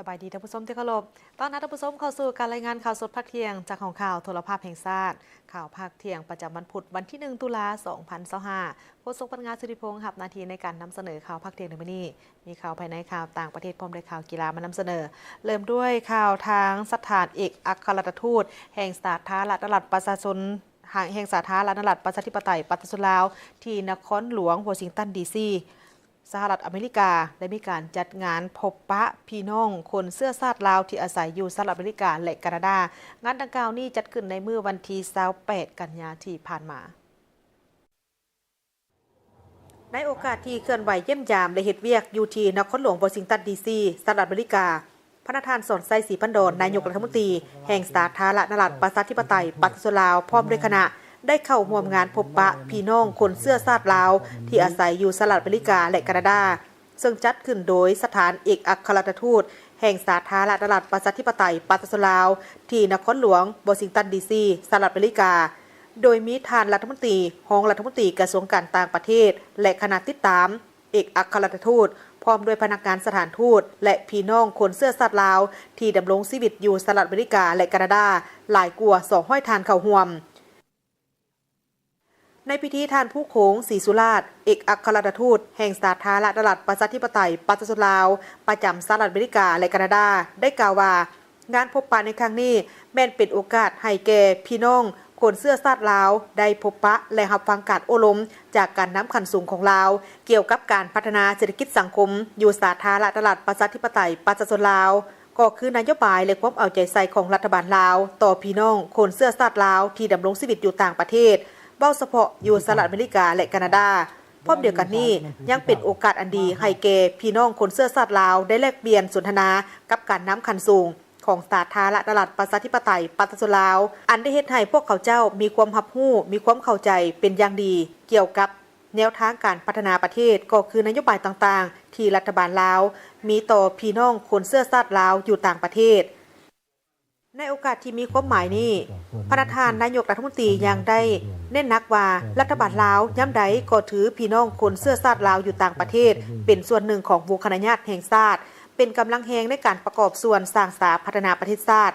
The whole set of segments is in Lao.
ສະບາຍດີທ່ານຜູ້ຊົມທີ່ເຄົາລົບ, ຕ້ອນຮັບທ່ານຜູ້ຊົມເຂົ້າສູ່ການລາຍງານຂ່າວສົດພາກທ່ຽງ ຈາກຫ້ອງຂ່າວໂທລະພາບແຫ່ງຊາດ. ຂ່າວພາກທ່ຽງປະຈຳວັນພຸດ ວັນທີໜຶ່ງ ຕຸລາ ສອງພັນຊາວຫ້າ, ໂຄສົກພະນັກງານ ສຸທິພົງ ຮັບໜ້າທີ່ໃນການນຳສະເໜີຂ່າວພາກທ່ຽງໃນມື້ນີ້. ມີຂ່າວພາຍໃນ, ຂ່າວຕ່າງປະເທດ ພ້ອມດ້ວຍຂ່າວກິລາມານຳສະເໜີ. ເລີ່ມດ້ວຍຂ່າວທາງສະຖານເອກອັກຄະລັດຖະທູດແຫ່ງສາທາລະນະລັດປະຊາຊົນ ແຫ່ງສາທາລະນະລັດປະຊາທິປະໄຕປະຊາຊົນລາວ ທີ່ນະຄອນຫຼວງວໍຊິງຕັນ ດີຊີ ສະຫະລັດອາເມລິກາ ໄດ້ມີການຈັດງານພົບປະພີ່ນ້ອງຄົນເຊື້ອຊາດລາວທີ່ອາໄສຢູ່ສະຫະລັດອາເມລິກາ ແລະ ການາດາ. ງານດັ່ງກ່າວນີ້ຈັດຂຶ້ນໃນມື້ວັນທີຊາວແປດ ກັນຍາທີ່ຜ່ານມາ. ໃນໂອກາດທີ່ເຄື່ອນໄຫວຢ້ຽມຢາມ ແລະ ເຮັດວຽກຢູ່ທີ່ນະຄອນຫຼວງວໍຊິງຕັນ ດີຊີ ສະຫະລັດອາເມລິກາ, ພະນະທ່ານ ສອນໄຊ ສີພັນດອນ ນາຍົກລັດຖະມົນຕີແຫ່ງສາທາລະນະລັດປະຊາທິປະໄຕປະຊາຊົນລາວ ພ້ອມດ້ວຍຄະນະ ໄດ້ເຂົ້າຮ່ວມງານພົບປະພີ່ນ້ອງຄົນເຊື້ອຊາດລາວທີ່ອາໄສຢູ່ສະຫະລັດອາເມລິກາ ແລະ ການາດາ, ເຊິ່ງຈັດຂຶ້ນໂດຍສະຖານເອກອັກຄະລັດຖະທູດແຫ່ງສາທາລະນະລັດປະຊາທິປະໄຕປະຊາຊົນລາວ ທີ່ນະຄອນຫຼວງວໍຊິງຕັນ ດີຊີ ສະຫະລັດອາເມລິກາ, ໂດຍມີທ່ານລັດຖະມົນຕີ, ຮອງລັດຖະມົນຕີກະຊວງການຕ່າງປະເທດ ແລະ ຄະນະຕິດຕາມ, ເອກອັກຄະລັດຖະທູດ ພ້ອມດ້ວຍພະນັກງານສະຖານທູດ ແລະ ພີ່ນ້ອງຄົນເຊື້ອຊາດລາວທີ່ດຳລົງຊີວິດຢູ່ສະຫະລັດອາເມລິກາ ແລະ ການາດາ ຫຼາຍກວ່າສອງຮ້ອຍທ່ານເຂົ້າຮ່ວມ. ໃນພິທີ, ທ່ານ ພູໂຂງ ສີສຸລາດ ເອກອັກຄະລັດຖະທູດແຫ່ງສາທາລະນະລັດປະຊາທິປະໄຕປະຊາຊົນລາວ ປະຈຳສະຫະລັດອາເມລິກາ ແລະ ການາດາ ໄດ້ກ່າວວ່າ, ງານພົບປະໃນຄັ້ງນີ້ ແມ່ນເປັນໂອກາດໃຫ້ແກ່ພີ່ນ້ອງຄົນເຊື້ອຊາດລາວ ໄດ້ພົບປະ ແລະ ຮັບຟັງການໂອ້ລົມຈາກການນຳຂັ້ນສູງຂອງລາວ ກ່ຽວກັບການພັດທະນາເສດຖະກິດສັງຄົມຢູ່ສາທາລະນະລັດປະຊາທິປະໄຕປະຊາຊົນລາວ, ກໍຄືນະໂຍບາຍ ແລະ ຄວາມເອົາໃຈໃສ່ຂອງລັດຖະບານລາວຕໍ່ພີ່ນ້ອງຄົນເຊື້ອຊາດລາວທີ່ດຳລົງຊີວິດຢູ່ຕ່າງປະເທດ, ເວົ້າສະເພາະຢູ່ສະຫະລັດອາເມລິກາ ແລະ ການາດາ. ພ້ອມດຽວກັນນີ້, ຍັງເປັນໂອກາດອັນດີໃຫ້ແກ່ພີ່ນ້ອງຄົນເຊື້ອຊາດລາວໄດ້ແລກປ່ຽນສົນທະນາກັບການນຳຂັ້ນສູງຂອງສາທາລະນະລັດປະຊາທິປະໄຕປະຊາຊົນລາວ, ອັນໄດ້ເຮັດໃຫ້ພວກເຂົາເຈົ້າມີຄວາມຮັບຮູ້, ມີຄວາມເຂົ້າໃຈເປັນຢ່າງດີກ່ຽວກັບ ແນວທາງການພັດທະນາປະເທດ ກໍຄືນະໂຍບາຍຕ່າງໆ ທີ່ລັດຖະບານລາວມີຕໍ່ພີ່ນ້ອງຄົນເຊື້ອຊາດລາວຢູ່ຕ່າງປະເທດ. ໃນໂອກາດທີ່ມີຄວາມໝາຍນີ້, ພະນະທ່ານນາຍົກລັດຖະມົນຕີຍັງໄດ້ເນັ້ນໜັກວ່າ, ລັດຖະບານລາວຍາມໃດກໍຖືພີ່ນ້ອງຄົນເຊື້ອຊາດລາວຢູ່ຕ່າງປະເທດເປັນສ່ວນໜຶ່ງຂອງວົງຄະນະຍາດແຫ່ງຊາດ, ເປັນກຳລັງແຮງໃນການປະກອບສ່ວນສ້າງສາພັດທະນາປະເທດຊາດ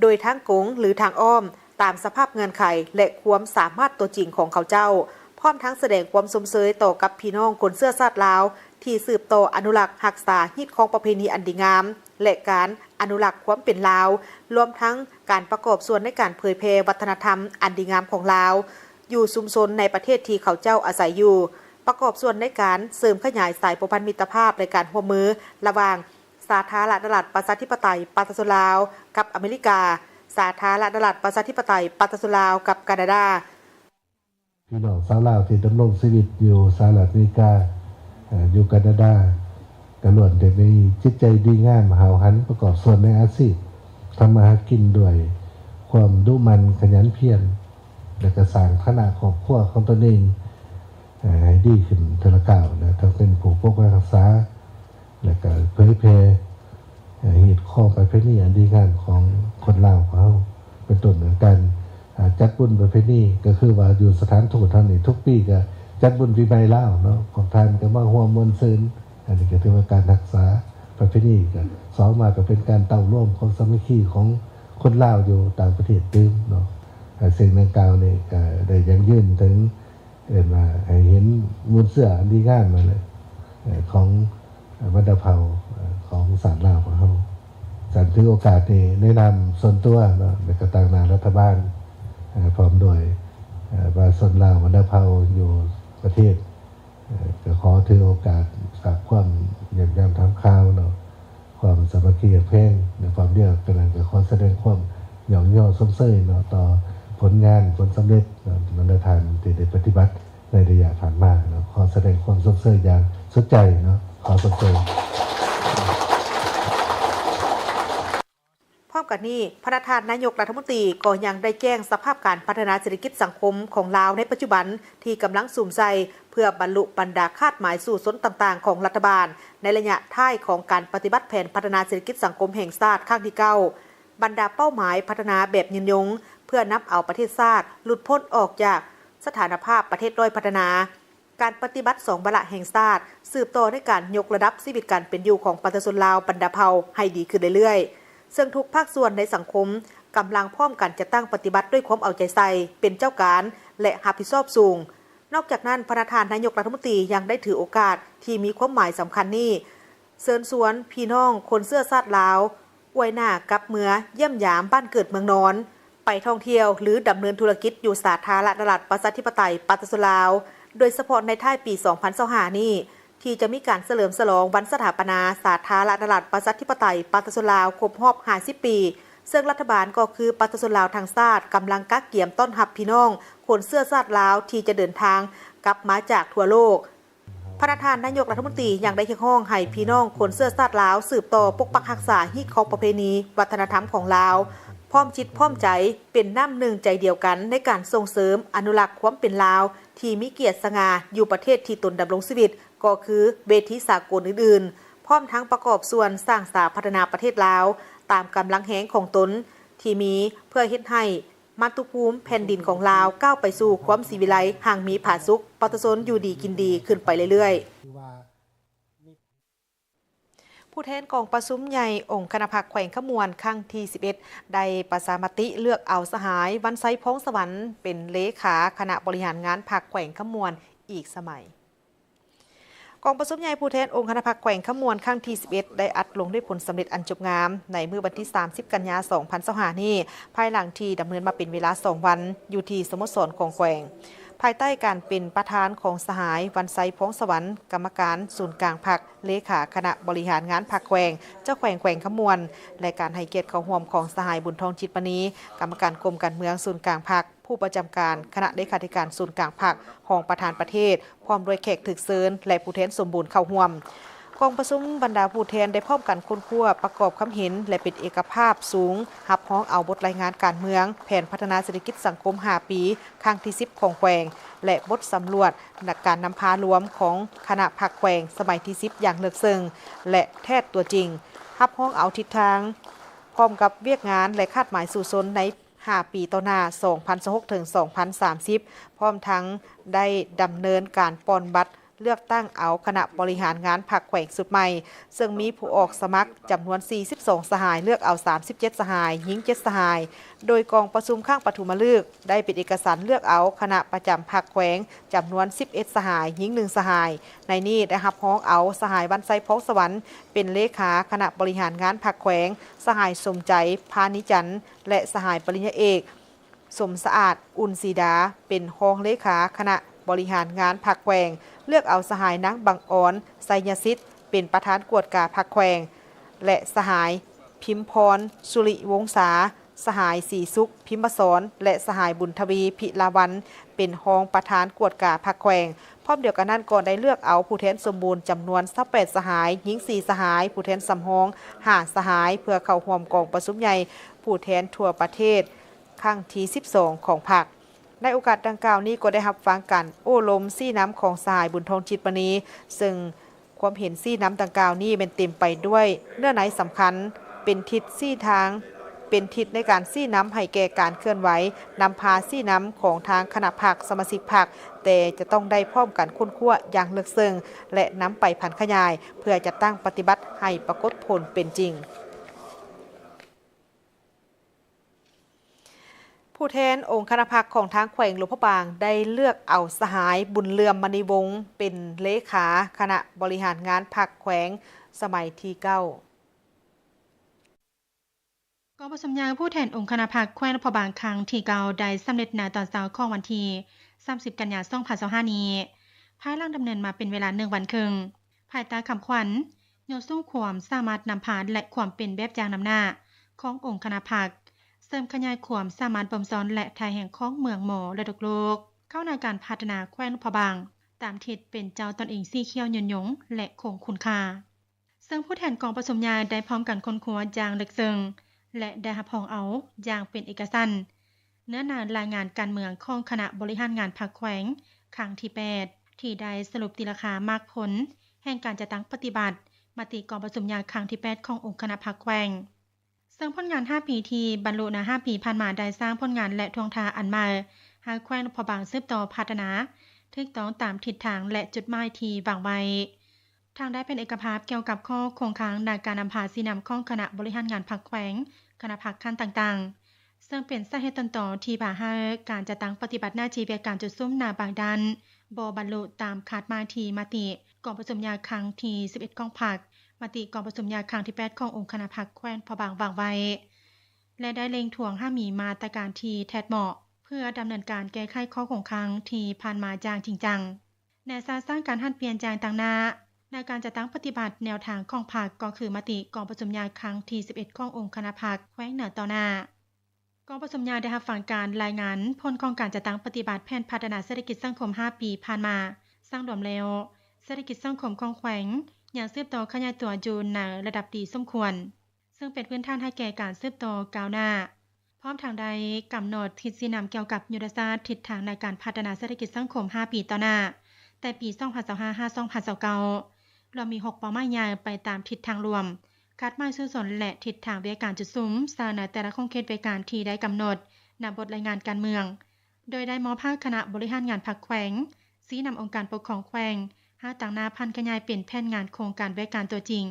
ໂດຍທາງກົງ ຫຼື ທາງອ້ອມ ຕາມສະພາບເງື່ອນໄຂ ແລະ ຄວາມສາມາດຕົວຈິງຂອງເຂົາເຈົ້າ, ພ້ອມທັງສະແດງຄວາມຊົມເຊີຍຕໍ່ກັບພີ່ນ້ອງຄົນເຊື້ອຊາດລາວ ທີ່ສືບຕໍ່ອະນຸລັກຮັກສາຮີດຄອງປະເພນີອັນດີງາມ ແລະ ການອະນຸລັກຄວາມເປັນລາວ, ລວມທັງການປະກອບສ່ວນໃນການເຜີຍແຜ່ວັດທະນະທຳອັນດີງາມຂອງລາວ ຢູ່ຊຸມຊົນໃນປະເທດທີ່ເຂົາເຈົ້າອາໄສຢູ່, ປະກອບສ່ວນໃນການເສີມຂະຫຍາຍສາຍພົວພັນມິດຕະພາບ ແລະ ການຮ່ວມມືລະຫວ່າງ ສາທາລະນະລັດປະຊາທິປະໄຕປະຊາຊົນລາວກັບອາເມລິກາ, ສາທາລະນະລັດປະຊາທິປະໄຕປະຊາຊົນລາວກັບການາດາ. ພີ່ນ້ອງຊາວລາວທີ່ດຳລົງຊີວິດຢູ່ສະຫະລັດອາເມລິກາ, ເອີ່, ຢູ່ການາດາ, ກໍລ້ວນແຕ່ມີຈິດໃຈດີງາມ, ຫ້າວຫັນ, ປະກອບສ່ວນໃນອາຊີບ, ທຳມາຫາກິນດ້ວຍຄວາມດຸໝັ່ນ, ຂະຫຍັນພຽນ, ແລະ ກໍສ້າງຖານະຄອບຄົວຂອງຕົນເອງ, ເອີ່, ໃຫ້ດີຂຶ້ນເທື່ອລະກ້າວ, ແລະ ທັງເປັນຜູ້ປົກປັກຮັກສາ ແລະກະເຜີຍແຜ່ຮີດຄອງປະເພນີອັນດີງາມຂອງຄົນລາວຂອງເຮົາ, ເປັນຕົ້ນການຈັດບຸນປະເພນີ, ກໍຄືວ່າຢູ່ສະຖານທູດເຮົານີ້ ທຸກປີກະຈັດບຸນປີໃໝ່ລາວເນາະ, ພວກທ່ານກໍມາຮ່ວມມ່ວນຊື່ນ, ອັນນີ້ກໍຖືວ່າການຮັກສາປະເພນີ, ກໍສອງມາກໍເປັນການເຕົ້າລວມຄວາມສາມັກຄີຂອງຄົນລາວຢູ່ຕ່າງປະເທດຕື່ມເນາະ. ແລະ ສິ່ງດັ່ງກ່າວນີ້ກໍໄດ້ຢັ້ງຢືນເຖິງ ເອີ້ນວ່າໃຫ້ເຫັນມູນເຊື້ອອັນດີງາມນັ້ນແຫຼະ ເອີ່ ຂອງບັນດາເຜົ່າ ເອີ່ ຂອງຊາດລາວຂອງເຮົາ. ສັນຖືໂອກາດນີ້ໃນນາມສ່ວນຕົວເນາະ ແລະ ກໍຕາງໜ້າລັດຖະບານ ເອີ່ ພ້ອມດ້ວຍ ເອີ່ ປະຊາຊົນລາວບັນດາເຜົ່າຢູ່ປະເທດ ເອີ່ ກໍຂໍຖືໂອກາດຝາກຄວາມຢ້ຽມຢາມຖາມຂ່າວເນາະ ຄວາມສາມັກຄີຮັກແພງ ໃນຄວາມດຽວກັນນັ້ນ ກໍຂໍສະແດງຄວາມຍ້ອງຍໍຊົມເຊີຍເນາະ ຕໍ່ຜົນງານຜົນສຳເລັດເນາະ ບັນດາທ່ານທີ່ໄດ້ປະຕິບັດໃນໄລຍະຜ່ານມາເນາະ. ຂໍສະແດງຄວາມຊົມເຊີຍຢ່າງສຸດໃຈເນາະ. ຂໍຊົມເຊີຍ. ພ້ອມກັນນີ້, ພະນະທ່ານນາຍົກລັດຖະມົນຕີກໍຍັງໄດ້ແຈ້ງສະພາບການພັດທະນາເສດຖະກິດສັງຄົມຂອງລາວໃນປັດຈຸບັນ ທີ່ກຳລັງສຸມໃສ່ ເພື່ອບັນລຸບັນດາຄາດໝາຍສູ້ຊົນຕ່າງໆຂອງລັດຖະບານ ໃນໄລຍະທ້າຍຂອງການປະຕິບັດແຜນພັດທະນາເສດຖະກິດສັງຄົມແຫ່ງຊາດຄັ້ງທີເກົ້າ, ບັນດາເປົ້າໝາຍພັດທະນາແບບຍືນຍົງ ເພື່ອນຳເອົາປະເທດຊາດຫຼຸດພົ້ນອອກຈາກສະຖານະພາບປະເທດດ້ອຍພັດທະນາ, ການປະຕິບັດສອງວາລະແຫ່ງຊາດ ສືບຕໍ່ໃນການຍົກລະດັບຊີວິດການເປັນຢູ່ຂອງປະຊາຊົນລາວບັນດາເຜົ່າໃຫ້ດີຂຶ້ນເລື້ອຍໆ, ເຊິ່ງທຸກພາກສ່ວນໃນສັງຄົມກຳລັງພ້ອມກັນຈັດຕັ້ງປະຕິບັດດ້ວຍຄວາມເອົາໃຈໃສ່, ເປັນເຈົ້າການ ແລະ ຮັບຜິດຊອບສູງ. ນອກຈາກນັ້ນ, ພະນະທ່ານນາຍົກລັດຖະມົນຕີຍັງໄດ້ຖືໂອກາດທີ່ມີຄວາມໝາຍສຳຄັນນີ້ ເຊີນຊວນພີ່ນ້ອງຄົນເຊື້ອຊາດລາວ ອວຍໜ້າກັບເມືອຢ້ຽມຢາມບ້ານເກີດເມືອງນອນ, ໄປທ່ອງທ່ຽວ ຫຼື ດຳເນີນທຸລະກິດຢູ່ສາທາລະນະລັດ ປະຊາທິປະໄຕ ປະຊາຊົນລາວ, ໂດຍສະເພາະໃນທ້າຍປີສອງພັນຊາວຫ້ານີ້ ທີ່ຈະມີການສະເຫຼີມສະຫຼອງວັນສະຖາປະນາສາທາລະນະລັດ ປະຊາທິປະໄຕ ປະຊາຊົນລາວ ຄົບຮອບຫ້າສິບປີ, ເຊິ່ງລັດຖະບານກໍຄືປະຊາຊົນລາວທັງຊາດ ກຳລັງກະກຽມຕ້ອນຮັບພີ່ນ້ອງຄົນເຊື້ອຊາດລາວທີ່ຈະເດີນທາງກັບມາຈາກທົ່ວໂລກ. ພະນະທ່ານນາຍົກລັດຖະມົນຕີຍັງໄດ້ຮຽກຮ້ອງໃຫ້ພີ່ນ້ອງຄົນເຊື້ອຊາດລາວສືບຕໍ່ປົກປັກຮັກສາຮີດຄອງປະເພນີວັດທະນະທຳຂອງລາວ, ພ້ອມຈິດພ້ອມໃຈເປັນນ້ຳໜຶ່ງໃຈດຽວກັນໃນການສົ່ງເສີມອະນຸລັກຄວາມເປັນລາວທີ່ມີກຽດສະຫງ່າຢູ່ປະເທດທີ່ຕົນດຳລົງຊີວິດ ກໍຄືເວທີສາກົນອື່ນໆ, ພ້ອມທັງປະກອບສ່ວນສ້າງສາພັດທະນາປະເທດລາວຕາມກຳລັງແຮງຂອງຕົນທີ່ມີ ເພື່ອເຮັດໃຫ້ ມາຕຸພູມແຜ່ນດິນຂອງລາວກ້າວໄປສູ່ຄວາມສີວິໄລຮັ່ງມີຜາສຸກ, ປະຊາຊົນຢູ່ດີກິນດີຂຶ້ນໄປເລື້ອຍໆ. ຜູ້ແທນກອງປະຊຸມໃຫຍ່ອົງຄະນະພັກແຂວງຄຳມ່ວນຄັ້ງທີສິບເອັດ ໄດ້ປະຊາມະຕິເລືອກເອົາສະຫາຍ ວັນໄຊ ພອງສະຫວັນ ເປັນເລຂາຄະນະບໍລິຫານງານພັກແຂວງຄຳມ່ວນອີກສະໄໝ. ກອງປະຊຸມໃຫຍ່ຜູ້ແທນອົງຄະນະພັກແຂວງຄຳມ່ວນຄັ້ງທີສິບເອັດ ໄດ້ອັດລົງດ້ວຍຜົນສຳເລັດອັນຈົບງາມ ໃນມື້ວັນທີສາມສິບ ກັນຍາ ສອງພັນຊາວຫ້ານີ້ ພາຍຫຼັງທີ່ດຳເນີນມາເປັນເວລາສອງວັນ ຢູ່ທີ່ສະໂມສອນຂອງແຂວງ ພາຍໃຕ້ການເປັນປະທານຂອງສະຫາຍ ວັນໄຊ ພອງສະຫວັນ ກຳມະການສູນກາງພັກ, ເລຂາຄະນະບໍລິຫານງານພັກແຂວງ, ເຈົ້າແຂວງແຂວງຄຳມ່ວນ ແລະ ການໃຫ້ກຽດເຂົ້າຮ່ວມຂອງສະຫາຍ ບຸນທອງ ຈິດມະນີ ກຳມະການກົມການເມືອງສູນກາງພັກ, ຜູ້ປະຈຳການຄະນະເລຂາທິການສູນກາງພັກ, ຮອງປະທານປະເທດ, ພ້ອມດ້ວຍແຂກຖືກເຊີນ ແລະ ຜູ້ແທນສົມບູນເຂົ້າຮ່ວມ. ກອງປະຊຸມບັນດາຜູ້ແທນໄດ້ພ້ອມກັນຄົ້ນຄວ້າ, ປະກອບຄຳເຫັນ ແລະ ເປັນເອກະພາບສູງ, ຮັບຮອງເອົາບົດລາຍງານການເມືອງ, ແຜນພັດທະນາເສດຖະກິດສັງຄົມຫ້າປີ ຄັ້ງທີສິບຂອງແຂວງ ແລະ ບົດສຳຫຼວດການນຳພາລວມຂອງຄະນະພັກແຂວງສະໄໝທີສິບຢ່າງເລິກເຊິ່ງ ແລະ ແທດຕົວຈິງ, ຮັບຮອງເອົາທິດທາງ ພ້ອມກັບວຽກງານ ແລະ ຄາດໝາຍສູ້ຊົນໃນ ຫ້າປີຕໍ່ໜ້າ ສອງພັນຊາວຫົກ ເຖິງ ສອງພັນສາມສິບ ພ້ອມທັງໄດ້ດຳເນີນການປ່ອນບັດເລືອກຕັ້ງເອົາຄະນະບໍລິຫານງານພັກແຂວງຊຸດໃໝ່, ເຊິ່ງມີຜູ້ອອກສະໝັກຈຳນວນສີ່ສິບສອງສະຫາຍ, ເລືອກເອົາສາມສິບເຈັດສະຫາຍ, ຍິງເຈັດສະຫາຍ. ໂດຍກອງປະຊຸມຄັ້ງປະຖົມມະລຶກໄດ້ເປັນເອກະສັນເລືອກເອົາຄະນະປະຈຳພັກແຂວງຈຳນວນສິບເອັດສະຫາຍ, ຍິງໜຶ່ງສະຫາຍ. ໃນນີ້ໄດ້ຮັບຮອງເອົາສະຫາຍ ວັນໄຊ ພອງສະຫວັນ ເປັນເລຂາຄະນະບໍລິຫານງານພັກແຂວງ, ສະຫາຍ ສົມໃຈ ພານິຈັນ ແລະ ສະຫາຍປະລິນຍາເອກ ສົມສະອາດ ອຸ່ນສີດາ ເປັນຮອງເລຂາຄະນະບໍລິຫານງານພັກແຂວງ, ເລືອກເອົາສະຫາຍ ນາງ ບັງອອນ ໄຊຍະສິດ ເປັນປະທານກວດກາພັກແຂວງ ແລະ ສະຫາຍ ພິມພອນ ສຸລິວົງສາ, ສະຫາຍ ສີສຸກ ພິມມະສອນ ແລະ ສະຫາຍ ບຸນທະວີ ພິລາວັນ ເປັນຮອງປະທານກວດກາພັກແຂວງ. ພ້ອມດຽວກັນນັ້ນກໍໄດ້ເລືອກເອົາຜູ້ແທນສົມບູນຈຳນວນຊາວແປດສະຫາຍ, ຍິງສີ່ສະຫາຍ, ຜູ້ແທນສຳຮອງຫ້າສະຫາຍ ເພື່ອເຂົ້າຮ່ວມກອງປະຊຸມໃຫຍ່ຜູ້ແທນທົ່ວປະເທດ ຄັ້ງທີສິບສອງຂອງພັກ. ໃນໂອກາດດັ່ງກ່າວນີ້ກໍໄດ້ຮັບຟັງການໂອ້ລົມຊີ້ນຳຂອງສະຫາຍ ບຸນທອງ ຈິດມະນີ, ເຊິ່ງຄວາມເຫັນຊີ້ນຳດັ່ງກ່າວນີ້ແມ່ນເຕັມໄປດ້ວຍເນື້ອໃນສຳຄັນ, ເປັນທິດຊີ້ທາງ, ເປັນທິດໃນການຊີ້ນຳໃຫ້ແກ່ການເຄື່ອນໄຫວ, ນຳພາຊີ້ນຳຂອງທາງຄະນະພັກ, ສະມາຊິກພັກ, ແຕ່ຈະຕ້ອງໄດ້ພ້ອມກັນຄົ້ນຄວ້າຢ່າງເລິກເຊິ່ງ ແລະ ນຳໄປຜັນຂະຫຍາຍ ເພື່ອຈັດຕັ້ງປະຕິບັດໃຫ້ປາກົດຜົນເປັນຈິງ. ຜູ້ແທນອົງຄະນະພັກຂອງທາງແຂວງຫຼວງພະບາງ ໄດ້ເລືອກເອົາສະຫາຍ ບຸນເຫຼື່ອມ ມະນີວົງ ເປັນເລຂາຄະນະບໍລິຫານງານພັກແຂວງສະໄໝທີເກົ້າ. ກອງປະຊຸມໃຫຍ່ຜູ້ແທນອົງຄະນະພັກແຂວງຫຼວງພະບາງຄັ້ງທີເກົ້າ ໄດ້ສຳເລັດໃນຕອນເຊົ້າຂອງວັນທີສາມສິບ ກັນຍາ ສອງພັນຊາວຫ້ານີ້ ພາຍຫຼັງດຳເນີນມາເປັນເວລາໜຶ່ງວັນເຄິ່ງ ພາຍໃຕ້ຄຳຂວັນ ຍົກສູງຄວາມສາມາດນຳພາ ແລະ ຄວາມເປັນແບບຢ່າງນຳໜ້າຂອງອົງຄະນະພັກ, ເສີມຂະຫຍາຍຄວາມສາມາດບົ່ມຊ້ອນ ແລະ ທ່າແຮງຂອງເມືອງມໍລະດົກໂລກ ເຂົ້າໃນການພັດທະນາແຂວງຫຼວງພະບາງ ຕາມທິດເປັນເຈົ້າຕົນເອງສີຂຽວຍືນຍົງ ແລະ ຄົງຄຸນຄ່າ. ເຊິ່ງຜູ້ແທນກອງປະຊຸມໃຫຍ່ໄດ້ພ້ອມກັນຄົ້ນຄວ້າຢ່າງເລິກເຊິ່ງ ແລະ ໄດ້ຮັບຮອງເອົາຢ່າງເປັນເອກະສັນ ເນື້ອໃນລາຍງານການເມືອງຂອງຄະນະບໍລິຫານງານພັກແຂວງຄັ້ງທີແປດ ທີ່ໄດ້ສະຫຼຸບຕີລາຄາໝາກຜົນແຫ່ງການຈັດຕັ້ງປະຕິບັດມະຕິກອງປະຊຸມໃຫຍ່ຄັ້ງທີແປດຂອງອົງຄະນະພັກແຂວງ. ເຊິ່ງຜົນງານຫ້າປີທີ່ບັນລຸໃນຫ້າປີຜ່ານມາໄດ້ສ້າງຜົນງານ ແລະ ທ່ວງທ່າອັນໃໝ່ໃຫ້ແຂວງຫຼວງພະບາງສືບຕໍ່ພັດທະນາ ຖືກຕ້ອງຕາມທິດທາງ ແລະ ຈຸດໝາຍທີ່ວາງໄວ້. ທາງໄດ້ເປັນເອກະພາບກ່ຽວກັບຂໍ້ຄົງຄ້າງໃນການນຳພາຊີ້ນຳຂອງຄະນະບໍລິຫານງານພັກແຂວງ, ຄະນະພັກຂັ້ນຕ່າງໆ, ເຊິ່ງເປັນສາເຫດຕົ້ນຕໍທີ່ພາໃຫ້ການຈັດຕັ້ງປະຕິບັດໜ້າທີ່ວຽກການຈຸດສຸມໃນບາງດ້ານບໍ່ບັນລຸຕາມຄາດໝາຍທີ່ມະຕິກອງປະຊຸມໃຫຍ່ຄັ້ງທີສິບເອັດຂອງພັກ, ມະຕິກອງປະຊຸມໃຫຍ່ຄັ້ງທີແປດຂອງອົງຄະນະພັກແຂວງພະບາງວາງໄວ້ ແລະ ໄດ້ເລັ່ງທວງໃຫ້ມີມາດຕະການທີ່ແທດເໝາະ ເພື່ອດຳເນີນການແກ້ໄຂຂໍ້ຄົງຄ້າງທີ່ຜ່ານມາຢ່າງຈິງຈັງ. ໃນສາຍສ້າງການຫັນປ່ຽນຢ່າງຕັ້ງໜ້າ ໃນການຈັດຕັ້ງປະຕິບັດແນວທາງຂອງພັກ ກໍຄືມະຕິກອງປະຊຸມໃຫຍ່ຄັ້ງທີສິບເອັດຂອງອົງຄະນະພັກແຂວງໃນຕໍ່ໜ້າ. ກອງປະຊຸມໃຫຍ່ໄດ້ຮັບຟັງການລາຍງານຜົນຂອງການຈັດຕັ້ງປະຕິບັດແຜນພັດທະນາເສດຖະກິດສັງຄົມຫ້າປີຜ່ານມາ, ສັງລວມແລ້ວ ເສດຖະກິດສັງຄົມຂອງແຂວງຍັງສືບຕໍ່ຂະຫຍາຍຕົວຢູ່ໃນລະດັບດີສົມຄວນ. ເຊິ່ງເປັນພື້ນຖານໃຫ້ແກ່ການສືບຕໍ່ກ້າວໜ້າ, ພ້ອມທັງໄດ້ກຳນົດທິດຊີ້ນຳກ່ຽວກັບຍຸດທະສາດທິດທາງໃນການພັດທະນາເສດຖະກິດສັງຄົມຫ້າປີຕໍ່ໜ້າ, ແຕ່ປີສອງພັນຊາວຫ້າ ຫາ ສອງພັນຊາວເກົ້າ ລວມມີຫົກເປົ້າໝາຍໃຫຍ່ໄປຕາມທິດທາງລວມ, ຄາດໝາຍສູ້ຊົນ ແລະ ທິດທາງວຽກການຈຸດສຸມໃສ່ໃນແຕ່ລະຂົງເຂດວຽກການທີ່ໄດ້ກຳນົດໃນບົດລາຍງານການເມືອງ. ໂດຍໄດ້ມອບໃຫ້ຄະນະບໍລິຫານງານພັກແຂວງ ຊີ້ນຳອົງການປົກຄອງແຂວງ ໃຫ້ຕາງໜ້າຜັນຂະຫຍາຍເປັນແຜນງານໂຄງການວຽກການຕົວຈິງ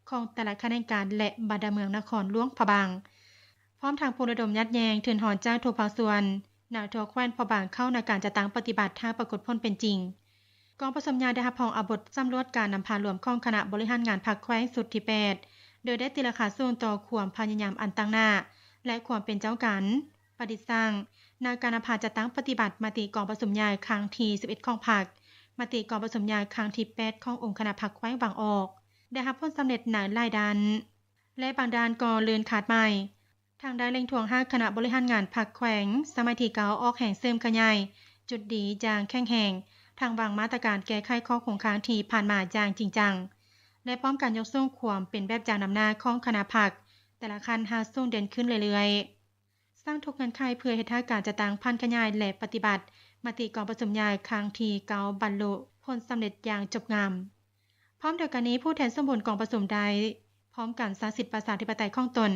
ຂອງແຕ່ລະຂະແໜງການ ແລະ ບັນດາເມືອງນະຄອນຫຼວງພະບາງ, ພ້ອມທັງປຸກລະດົມຍັດແຍ່ງທຶນຮອນຈາກທຸກພາກສ່ວນໃນທົ່ວແຂວງພະບາງເຂົ້າໃນການຈັດຕັ້ງປະຕິບັດໃຫ້ປາກົດຜົນເປັນຈິງ. ກອງປະຊຸມໃຫຍ່ໄດ້ຮັບຮອງເອົາບົດສຳຫຼວດການນຳພາລວມຂອງຄະນະບໍລິຫານງານພັກແຂວງຊຸດທີແປດ ໂດຍໄດ້ຕີລາຄາສູງຕໍ່ຄວາມພະຍາຍາມອັນຕັ້ງໜ້າ ແລະ ຄວາມເປັນເຈົ້າການ ປະດິດສ້າງ ໃນການນຳພາຈັດຕັ້ງປະຕິບັດມະຕິກອງປະຊຸມໃຫຍ່ຄັ້ງທີສິບເອັດຂອງພັກ, ມະຕິກອງປະຊຸມໃຫຍ່ຄັ້ງທີແປດຂອງອົງຄະນະພັກແຂວງວາງອອກ ໄດ້ຮັບຜົນສຳເລັດໃນຫຼາຍດ້ານ ແລະ ບາງດ້ານກໍເລື່ອນຄາດໝາຍ. ທາງໄດ້ເລັ່ງທວງໃຫ້ຄະນະບໍລິຫານງານພັກແຂວງສະໄໝທີເກົ້າອອກແຮງເສີມຂະຫຍາຍຈຸດດີຢ່າງແຂງແຮງ, ທັງວາງມາດຕະການແກ້ໄຂຂໍ້ຄົງຄ້າງທີ່ຜ່ານມາຢ່າງຈິງຈັງ ແລະ ພ້ອມກັນຍົກສູງຄວາມເປັນແບບຢ່າງນຳໜ້າຂອງຄະນະພັກແຕ່ລະຂັ້ນໃຫ້ສູງເດັ່ນຂຶ້ນເລື້ອຍໆ. ສ້າງທຸກເງື່ອນໄຂເພື່ອເຮັດໃຫ້ການຈັດຕັ້ງຜັນຂະຫຍາຍ ແລະ ປະຕິບັດມະຕິກອງປະຊຸມໃຫຍ່ຄັ້ງທີເກົ້າບັນລຸຜົນສຳເລັດຢ່າງຈົບງາມ. ພ້ອມດຽວກັນນີ້, ຜູ້ແທນສົມບູນກອງປະຊຸມໄດ້ພ້ອມກັນໃຊ້ສິດປະຊາທິປະໄຕຂອງຕົນ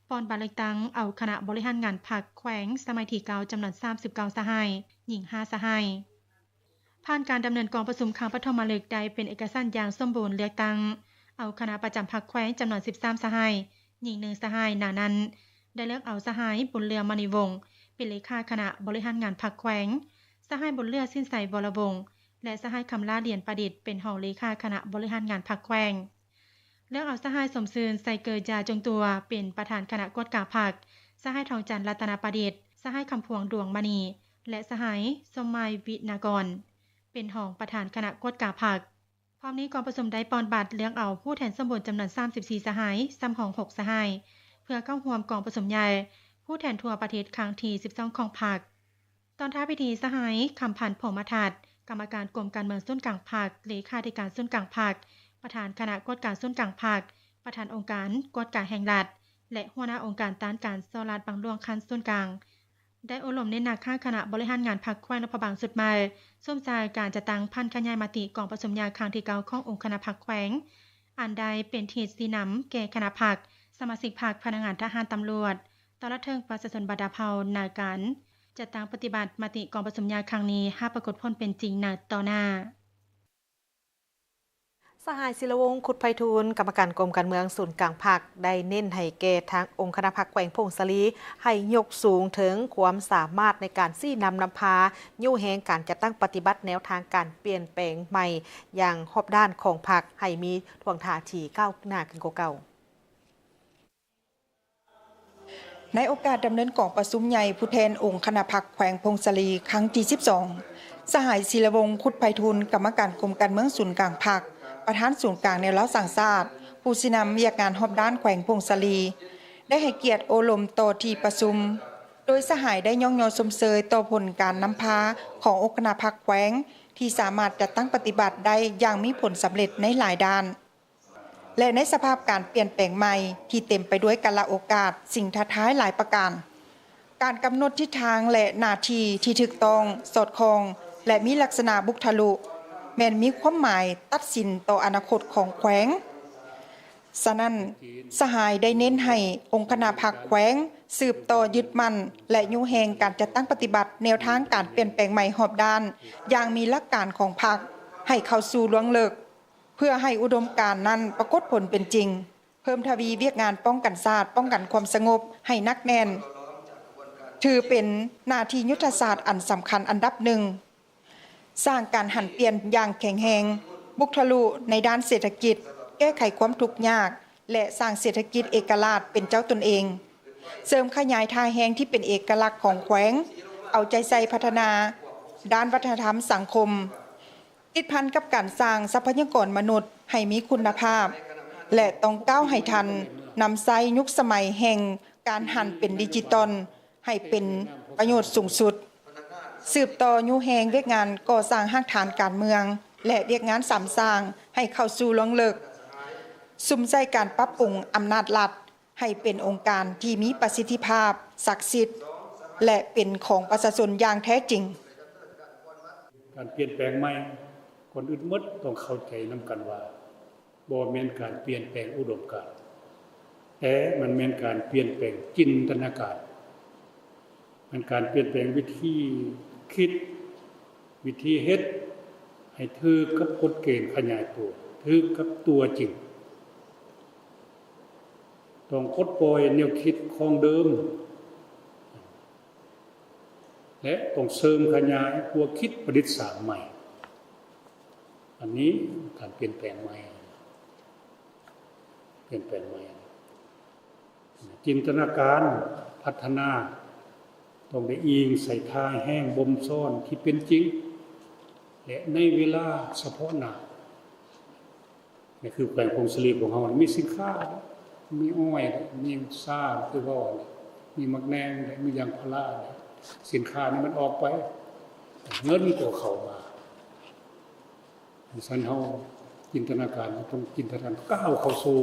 ປ່ອນບັດເລືອກຕັ້ງເອົາຄະນະບໍລິຫານງານພັກແຂວງສະໄໝທີເກົ້າ ຈຳນວນສາມສິບເກົ້າສະຫາຍ, ຍິງຫ້າສະຫາຍ. ຜ່ານການດຳເນີນກອງປະຊຸມຄັ້ງປະຖົມມະລຶກໄດ້ເປັນເອກະສັນຢ່າງສົມບູນ, ເລືອກຕັ້ງເອົາຄະນະປະຈຳພັກແຂວງຈຳນວນສິບສາມສະຫາຍ, ຍິງໜຶ່ງສະຫາຍ. ໃນນັ້ນ ໄດ້ເລືອກເອົາສະຫາຍ ບຸນເຫຼືອ ມະນີວົງ ເປັນເລຂາຄະນະບໍລິຫານງານພັກແຂວງ, ສະຫາຍ ບຸນເຫຼືອ ສິນໄຊ ວໍລະວົງ ແລະ ສະຫາຍ ຄຳຫຼ້າ ລຽນປະດິດ ເປັນຮອງເລຂາຄະນະບໍລິຫານງານພັກແຂວງ. ເລືອກເອົາສະຫາຍ ສົມຊື່ນ ໄຊເກີ ຢາຈົງຕົວ ເປັນປະທານຄະນະກວດກາພັກ, ສະຫາຍ ທອງຈັນ ລັດຕະນະປະດິດ, ສະຫາຍ ຄຳພວງ ດວງມະນີ ແລະ ສະຫາຍ ສົມໝາຍ ວິນະກອນ ເປັນຮອງປະທານຄະນະກວດກາພັກ. ພ້ອມນີ້ກອງປະຊຸມໄດ້ປ່ອນບັດເລືອກເອົາຜູ້ແທນສົມບູນຈຳນວນສາມສິບສີ່ສະຫາຍ, ສຳຮອງຫົກສະຫາຍ ເພື່ອເຂົ້າຮ່ວມກອງປະຊຸມໃຫຍ່ຜູ້ແທນທົ່ວປະເທດຄັ້ງທີສິບສອງຂອງພັກ. ຕອນທ້າຍພິທີ, ສະຫາຍ ຄຳພັນ ພົມມະທັດ ກຳມະການກົມການເມືອງສູນກາງພັກ, ເລຂາທິການສູນກາງພັກ, ປະທານຄະນະກວດກາສູນກາງພັກ, ປະທານອົງການກວດກາແຫ່ງລັດ ແລະ ຫົວໜ້າອົງການຕ້ານການສໍ້ລາດບັງຫຼວງຂັ້ນສູນກາງ ໄດ້ໂອ້ລົມເນັ້ນໜັກໃຫ້ຄະນະບໍລິຫານງານພັກແຂວງຫຼວງພະບາງຊຸດໃໝ່ ສຸມໃສ່ການຈັດຕັ້ງຜັນຂະຫຍາຍມະຕິກອງປະຊຸມໃຫຍ່ຄັ້ງທີເກົ້າຂອງອົງຄະນະພັກແຂວງ, ອັນໄດ້ເປັນທິດຊີ້ນຳແກ່ຄະນະພັກ, ສະມາຊິກພັກ, ພະນັກງານ, ທະຫານ, ຕຳຫຼວດ, ຕະຫຼອດເຖິງປະຊາຊົນບັນດາເຜົ່າ ໃນການຈັດຕັ້ງປະຕິບັດມະຕິກອງປະຊຸມໃຫຍ່ຄັ້ງນີ້ໃຫ້ປາກົດຜົນເປັນຈິງໃນຕໍ່ໜ້າ. ສະຫາຍ ສິລະວົງ ຄຸດໄພທູນ ກຳມະການກົມການເມືອງສູນກາງພັກ ໄດ້ເນັ້ນໃຫ້ແກ່ທາງອົງຄະນະພັກແຂວງຜົ້ງສາລີ ໃຫ້ຍົກສູງເຖິງຄວາມສາມາດໃນການຊີ້ນຳນຳພາ ຍູ້ແຮງການຈັດຕັ້ງປະຕິບັດແນວທາງການປ່ຽນແປງໃໝ່ຢ່າງຮອບດ້ານຂອງພັກ ໃຫ້ມີທ່ວງທ່າທີ່ກ້າວໜ້າຂຶ້ນກວ່າເກົ່າ. ໃນໂອກາດດຳເນີນກອງປະຊຸມໃຫຍ່ຜູ້ແທນອົງຄະນະພັກແຂວງຜົ້ງສາລີຄັ້ງທີສິບສອງ, ສະຫາຍ ສິລະວົງ ຄຸດໄພທູນ ກຳມະການກົມການເມືອງສູນກາງພັກ, ປະທານສູນກາງແນວລາວສ້າງຊາດ, ຜູ້ຊີ້ນຳວຽກງານຮອບດ້ານແຂວງຜົ້ງສາລີ ໄດ້ໃຫ້ກຽດໂອ້ລົມຕໍ່ທີ່ປະຊຸມ, ໂດຍສະຫາຍໄດ້ຍ້ອງຍໍຊົມເຊີຍຕໍ່ຜົນການນຳພາຂອງອົງຄະນະພັກແຂວງ ທີ່ສາມາດຈັດຕັ້ງປະຕິບັດໄດ້ຢ່າງມີຜົນສຳເລັດໃນຫຼາຍດ້ານ. ແລະ ໃນສະພາບການປ່ຽນແປງໃໝ່ທີ່ເຕັມໄປດ້ວຍກາລະໂອກາດ, ສິ່ງທ້າທາຍຫຼາຍປະການ, ການກຳນົດທິດທາງ ແລະ ໜ້າທີ່ທີ່ຖືກຕ້ອງ, ສອດຄ່ອງ ແລະ ມີລັກສະນະບຸກທະລຸ ແມ່ນມີຄວາມໝາຍຕັດສິນຕໍ່ອະນາຄົດຂອງແຂວງ. ສ ສະນັ້ນ, ສະຫາຍໄດ້ເນັ້ນໃຫ້ອົງຄະນະພັກແຂວງສືບຕໍ່ຍຶດໝັ້ນ ແລະ ຍູ້ແຮງການຈັດຕັ້ງປະຕິບັດແນວທາງການປ່ຽນແປງໃໝ່ຮອບດ້ານ ຢ່າງມີຫຼັກການຂອງພັກໃຫ້ເຂົ້າສູ່ລວງເລິກ ເພື່ອໃຫ້ອຸດົມການນັ້ນປາກົດຜົນເປັນຈິງ, ເພີ່ມທະວີວຽກງານປ້ອງກັນຊາດ, ປ້ອງກັນຄວາມສະຫງົບໃຫ້ໜັກແໜ້ນ, ຖືເປັນໜ້າທີ່ຍຸດທະສາດອັນສຳຄັນອັນດັບໜຶ່ງ. ສ້າງການຫັນປ່ຽນຢ່າງແຂງແຮງ, ບຸກທະລຸໃນດ້ານເສດຖະກິດ, ແກ້ໄຂຄວາມທຸກຍາກ ແລະ ສ້າງເສດຖະກິດເອກະລາດເປັນເຈົ້າຕົນເອງ, ເສີມຂະຫຍາຍທ່າແຮງທີ່ເປັນເອກະລັກຂອງແຂວງ, ເອົາໃຈໃສ່ພັດທະນາດ້ານວັດທະນະທຳສັງຄົມ, ຕິດພັນກັບການສ້າງຊັບພະຍາກອນມະນຸດໃຫ້ມີຄຸນນະພາບ ແລະ ຕ້ອງກ້າວໃຫ້ທັນນຳໃຊ້ຍຸກສະໄໝແຫ່ງການຫັນເປັນດິຈິຕອນ ໃຫ້ເປັນປະໂຫຍດສູງສຸດ, ສືບຕໍ່ຍູ້ແຮງວຽກງານກໍ່ສ້າງຮາກຖານການເມືອງ ແລະ ວຽກງານສາມສ້າງໃຫ້ເຂົ້າສູ່ລວງເລິກ, ສຸມໃສ່ການປັບປຸງອຳນາດລັດໃຫ້ເປັນອົງການທີ່ມີປະສິດທິພາບ, ສັກສິດ ແລະ ເປັນຂອງປະຊາຊົນຢ່າງແທ້ຈິງ. ການປ່ຽນແປງໃໝ່ ກ່ອນອື່ນໝົດຕ້ອງເຂົ້າໃຈນຳກັນວ່າ ບໍ່ແມ່ນການປ່ຽນແປງອຸດົມການ, ແຕ່ມັນແມ່ນການປ່ຽນແປງຈິນຕະນາການ, ແມ່ນການປ່ຽນແປງວິທີຄິດ, ວິທີເຮັດ ໃຫ້ຖືກກັບກົດເກນຂະຫຍາຍຕົວ, ຖືກກັບຕົວຈິງ. ຕ້ອງປົດປ່ອຍແນວຄິດຂອງເດີມ ແລະ ຕ້ອງເສີມຂະຫຍາຍຕົວຄິດປະດິດສ້າງໃໝ່. ອັນນີ້ການປ່ຽນແປງໃໝ່, ປ່ຽນແປງໃໝ່. ຈິນຕະນາການພັດທະນາຕ້ອງໄດ້ອີງໃສ່ທ່າແຮງບົ່ມຊ້ອນທີ່ເປັນຈິງ ແລະ ໃນເວລາສະເພາະໜ້າ. ນີ້ຄືແຂວງຜົ້ງສາລີຂອງເຮົາ ມີສິນຄ້າ ມີອ້ອຍ ມີຊາ ຄືເວົ້າ ມີໝາກແໜ່ງ ມີຢາງພາລາ ສິນຄ້ານີ້ມັນອອກໄປ ເງິນກໍເຂົ້າມາ. ສະນັ້ນເຮົາຈິນຕະນາການ ເຮົາຕ້ອງຈິນຕະນາການກ້າວເຂົ້າສູ່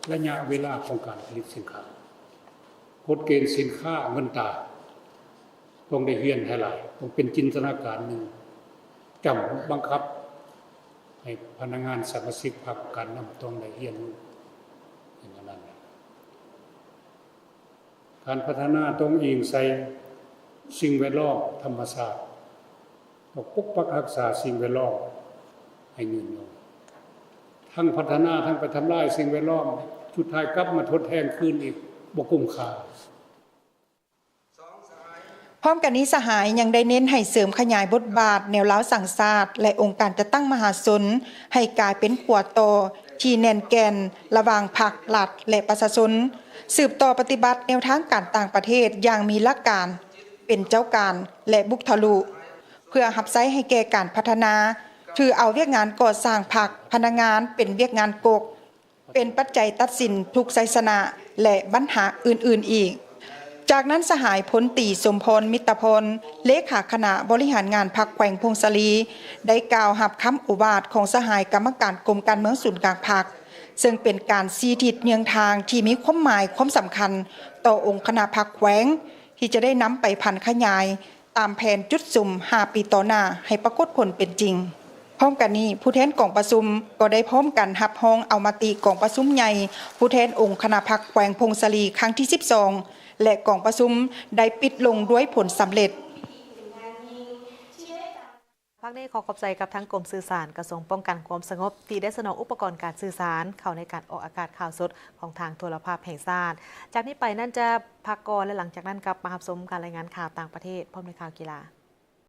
ໄລຍະເວລາຂອງການຜະລິດສິນຄ້າ, ກົດເກນສິນຄ້າເງິນຕາ ຕ້ອງໄດ້ຮຽນໃຫ້ຫຼາຍ, ຕ້ອງເປັນຈິນຕະນາການໜຶ່ງ ຈຳບັງຄັບໃຫ້ພະນັກງານສະມາຊິກພັກການນຳຕ້ອງໄດ້ຮຽນຮູ້ເປັນອັນນັ້ນ. ການພັດທະນາຕ້ອງອີງໃສ່ສິ່ງແວດລ້ອມ, ທຳມະຊາດ, ຕ້ອງປົກປັກຮັກສາສິ່ງແວດລ້ອມໃຫ້ຍືນຍົງ. ທັງພັດທະນາ ທັງໄປທຳລາຍສິ່ງແວດລ້ອມ, ສຸດທ້າຍກັບມາທົດແທນຄືນອີກ ບໍ່ກຸ້ມຄ່າ. ພ້ອມກັນນີ້ ສະຫາຍຍັງໄດ້ເນັ້ນໃຫ້ເສີມຂະຫຍາຍບົດບາດແນວລາວສ້າງຊາດ ແລະ ອົງການຈັດຕັ້ງມະຫາຊົນ ໃຫ້ກາຍເປັນຂົວຕໍ່ທີ່ແໜ້ນແກ່ນລະຫວ່າງພັກ, ລັດ ແລະ ປະຊາຊົນ, ສືບຕໍ່ປະຕິບັດແນວທາງການຕ່າງປະເທດຢ່າງມີຫຼັກການ, ເປັນເຈົ້າການ ແລະ ບຸກທະລຸ ເພື່ອຮັບໃຊ້ໃຫ້ແກ່ການພັດທະນາ, ຖືເອົາວຽກງານກໍ່ສ້າງພັກ, ພະນັກງານເປັນວຽກງານກົກ, ເປັນປັດໄຈຕັດສິນທຸກໄຊຊະນະ ແລະ ບັນຫາອື່ນໆອີກ. ຈາກນັ້ນ ສະຫາຍພົນຕີ ສົມພອນ ມິດຕະພອນ ເລຂາຄະນະບໍລິຫານງານພັກແຂວງຜົ້ງສາລີ ໄດ້ກ່າວຮັບຄຳໂອວາດຂອງສະຫາຍກຳມະການກົມການເມືອງສູນກາງພັກ, ເຊິ່ງເປັນການຊີ້ທິດເຍືອງທາງທີ່ມີຄວາມໝາຍຄວາມສຳຄັນຕໍ່ອົງຄະນະພັກແຂວງ ທີ່ຈະໄດ້ນຳໄປຜັນຂະຫຍາຍ ຕາມແຜນຈຸດສຸມຫ້າປີຕໍ່ໜ້າໃຫ້ປາກົດຜົນເປັນຈິງ. ພ້ອມກັນນີ້, ຜູ້ແທນກອງປະຊຸມກໍໄດ້ພ້ອມກັນຮັບຮອງເອົາມະຕິກອງປະຊຸມໃຫຍ່ຜູ້ແທນອົງຄະນະພັກແຂວງຜົ້ງສາລີຄັ້ງທີສິບສອງ ແລະ ກອງປະຊຸມໄດ້ປິດລົງດ້ວຍຜົນສຳເລັດ. ພາກນີ້ຂໍຂອບໃຈກັບທາງກົມສື່ສານ ກະຊວງປ້ອງກັນຄວາມສະຫງົບ ທີ່ໄດ້ສະໜອງອຸປະກອນການສື່ສານເຂົ້າໃນການອອກອາກາດຂ່າວສົດຂອງທາງໂທລະພາບແຫ່ງຊາດ. ຈາກນີ້ໄປນັ້ນຈະພັກກ່ອນ ແລະ ຫຼັງຈາກນັ້ນກັບມາຮັບຊົມການລາຍງານຂ່າວຕ່າງປະເທດ ພ້ອມດ້ວຍຂ່າວກິລາ.